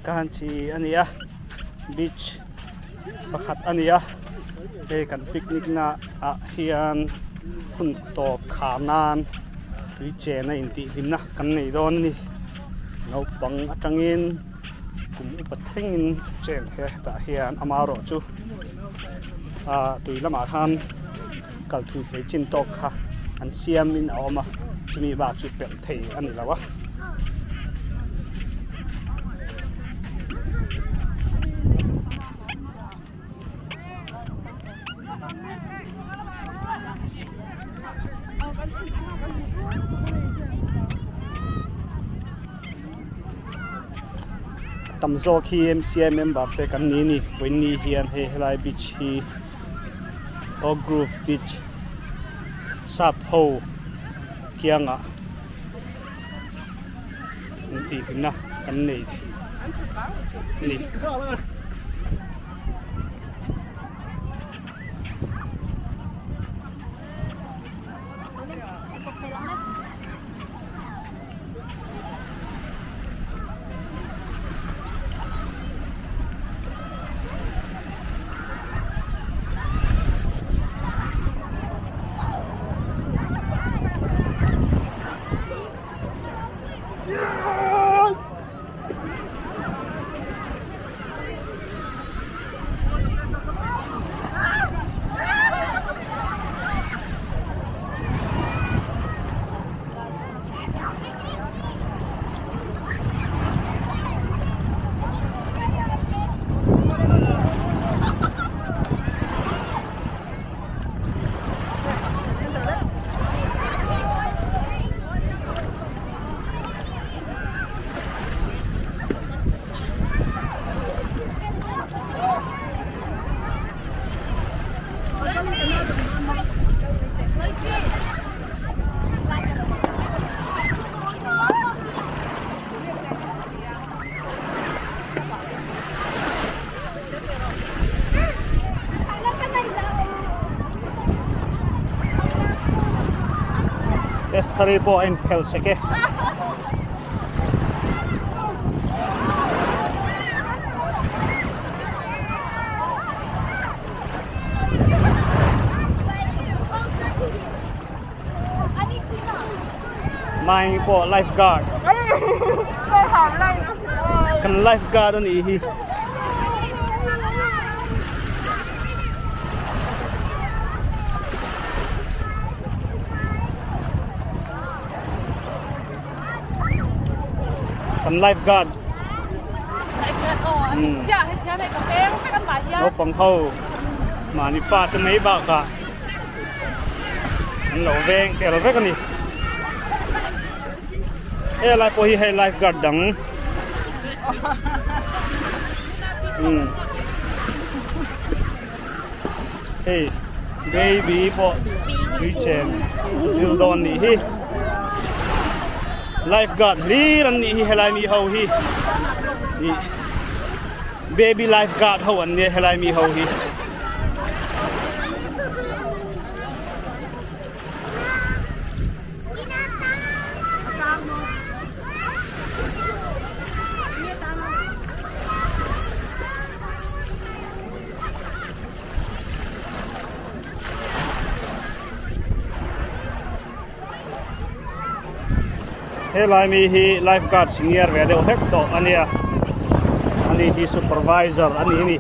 Kanchi a ni a beach pakhat a ni a hei kan picnic na ah hian hun tawp khar nan tui chen a intih hlimna kan nei dawn a ni naupang atangin kum upa thlengin chen he hetah hian amaherawhchu ah tui lamah khan kal thui thei chin tawk kha an siamin a awm a chumi bak chu pelh thei a ni lo a. Tam zawk hi MCI member te kan ni a ni vawiin ni hian hei helai beach hi Oak Grove Beach sap ho kiangah intihhlimna kan nei a ni. Esther-i pawh a inphel sek e. Mai pawh life guard kan life guard a nih hi. Kan life guard naupang ho mahni fa te mai bakah an lo veng tel vek a ni helai pawh hi hei life guard dang hei baby pawh tui chen zir dawn nih hi life guard hlir an nih hi helai mi ho hi ih baby life guard ho an nia helai mi ho hi. Helai mi hi life guard senior ve deuh hlek tawh a nia ani hi supervisor a ni a ni.